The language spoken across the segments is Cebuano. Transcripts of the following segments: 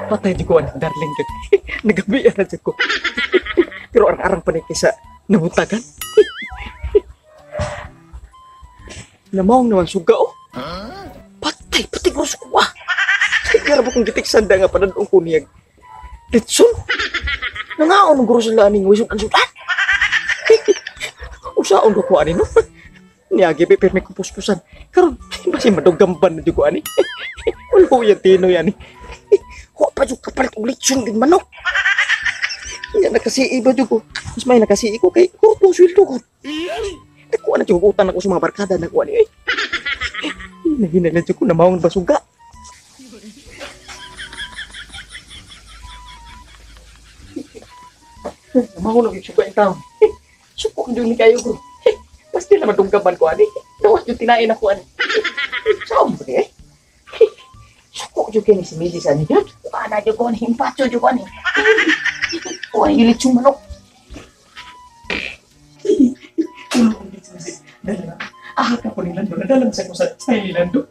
Patay di ko anak darling jud. Nagabi na jud ko. Pero arang-arang pa ni kaysa nabutagan. Namawang naman suga oh. Patay, patay ko sa kuwa. Kaya ba kung gitiksan da nga panadong ko niya. Litson. Nangaon ng guro sila aning wisod ang sudan. Usaon ko ko ani no. Niagi pa pirmi kong puspusan. Karon basi madugamban na jud ko ani. Wala yan Tinoy ani. Wa pa jud kapalit og litson din manok. Nya nakasi iba jud ko. Mas may nakasi ko kay kurto sweldo ko. Nakuha na jud ko utang ako sa mga barkada nakuha ni. Nahina jud ko na maong basuga. Maong na gyud suga in town. Suko jud ni kayo bro. Basta na madunggaban ko ani. Dawas jud tinain ako ani. Saan ba ni eh? Suko jud kay ni si Mrs. ani jud. Ana jud ko ni himpacho jud ko ani. Kuha ni lechong manok. Ah, ka po ni Lando. Nadalam sa ko sa ni Lando.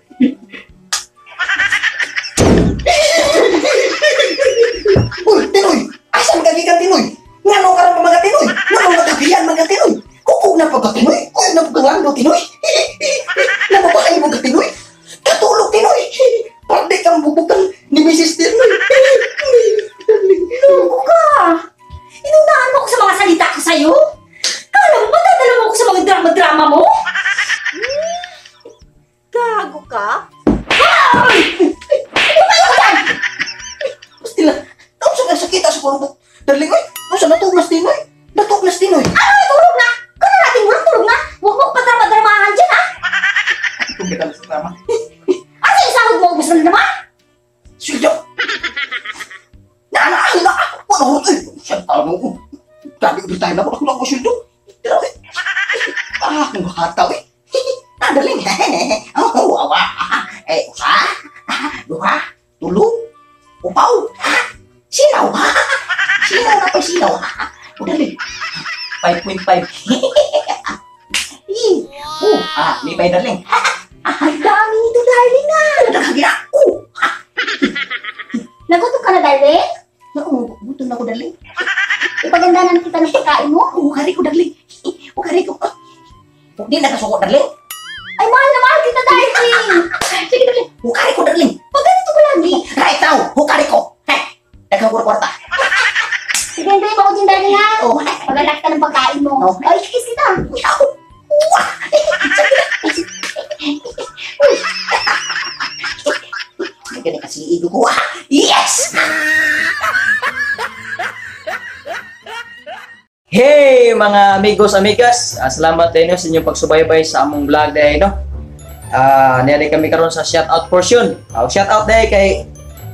Uy, Tinoy! Asan ka gikan, Tinoy? Ngano karon mga Tinoy? Ngano nakabiyan mga Tinoy? Kuko na pagka Tinoy? Kuko na pagka Lando, Tinoy? Namabakay mo ka, Tinoy? Katulog, Tinoy! Pardi kang bubukan ni Mrs. Tinoy. Loko ka! Inunahan mo ako sa mga salita ko sa'yo? Kala mo ba dadala mo ako sa mga drama-drama mo? Gago ka? Ay! Tumayo ka dyan! Basta lang, nausa ka sakita sa kulubok. Darling, oy! Nausa natugnas Tinoy! Natugnas Tinoy! Ano may tulog na? Kano natin walang tulog na? Huwag mo padrama-dramahan dyan, ha? Itong kita sa drama. Ano yung sahod mo? Ubus na naman? Sweldo! Naanaan na! Wala ko! Eh! Siya tao mo! Grabe, overtime na ako. Ako lang ko sweldo! Pero, eh! Ah, kung hataw, eh! Nadaling! Oh, wawa! Eh, usa! Duha! Tulo! Upaw! Sinaw! Sinaw na pa, sinaw! Udaling! 5.5. Oh, ah, lipay, darling. Ang dami nito, darling, ah! Nagkagina! Oh! Nagutom ka na, darling? Oo, gutom na ko, darling. Ipaganda na kita ng pagkain mo? Oo, kari ko, darling. Oo, kari ko. Hindi nakasuko, darling. Ay, mahal na mahal kita, darling! Sige, darling. Hukari ko, darling. Pag ganito ko lagi. Right now, hukari ko. Hey, nagkakura-kwarta. Sige, hintayin mo ako dyan, darling, ha? Oo. Paganda kita ng pagkain mo. Oo. Ay, kiss kita. Wah! Uy! Ganyan kasi igo ko. Yes! Hey mga amigos, amigas! Salamat din sa inyong pagsubaybay sa among vlog dahil no. Niari kami karon sa shoutout portion. Shoutout dahil kay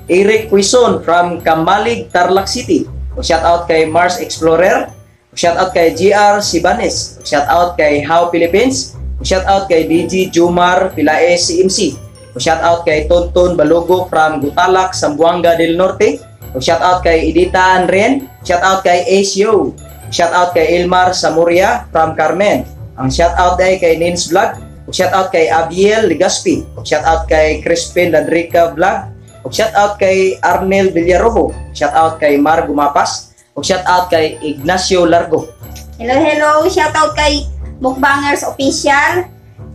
Eric Quizon from Kamalig, Tarlac City. Shoutout kay Mars Explorer. Shoutout kay GR Sibanes. Shoutout kay How Philippines. Shoutout kay DG Jumar Pilae CMC. Shoutout kay Tonton Balogo from Gutalac, Zamboanga del Norte. Shoutout kay Edita Anren. Shoutout kay Ace Yo. Shoutout kay Ilmar Samuria from Carmen. Ang shoutout ay kay Nins Vlog. Shoutout kay Abiel Legaspi. Shoutout kay Crispin Ladrica Vlog. Shoutout kay Arnel Villarojo. Shoutout kay Mar Gumapas. Shoutout kay Ignacio Largo. Hello, hello. Shoutout kay Mukbangers Official,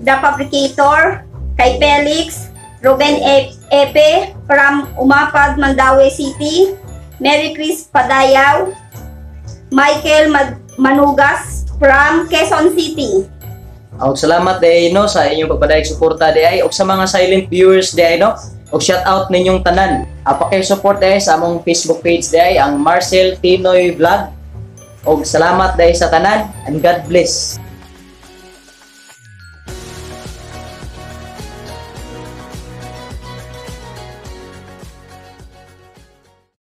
The Fabricator, kay Felix, Ruben Epe from Umapad, Mandaue City, Mary Chris Padayaw, Michael Manugas from Quezon City. Og salamat day no sa inyong pagpadayag suporta day og sa mga silent viewers day no. Og shout out ninyong tanan. Paki-support day sa among Facebook page day ang Marcel Tinoy Vlog. Og salamat day sa tanan and God bless.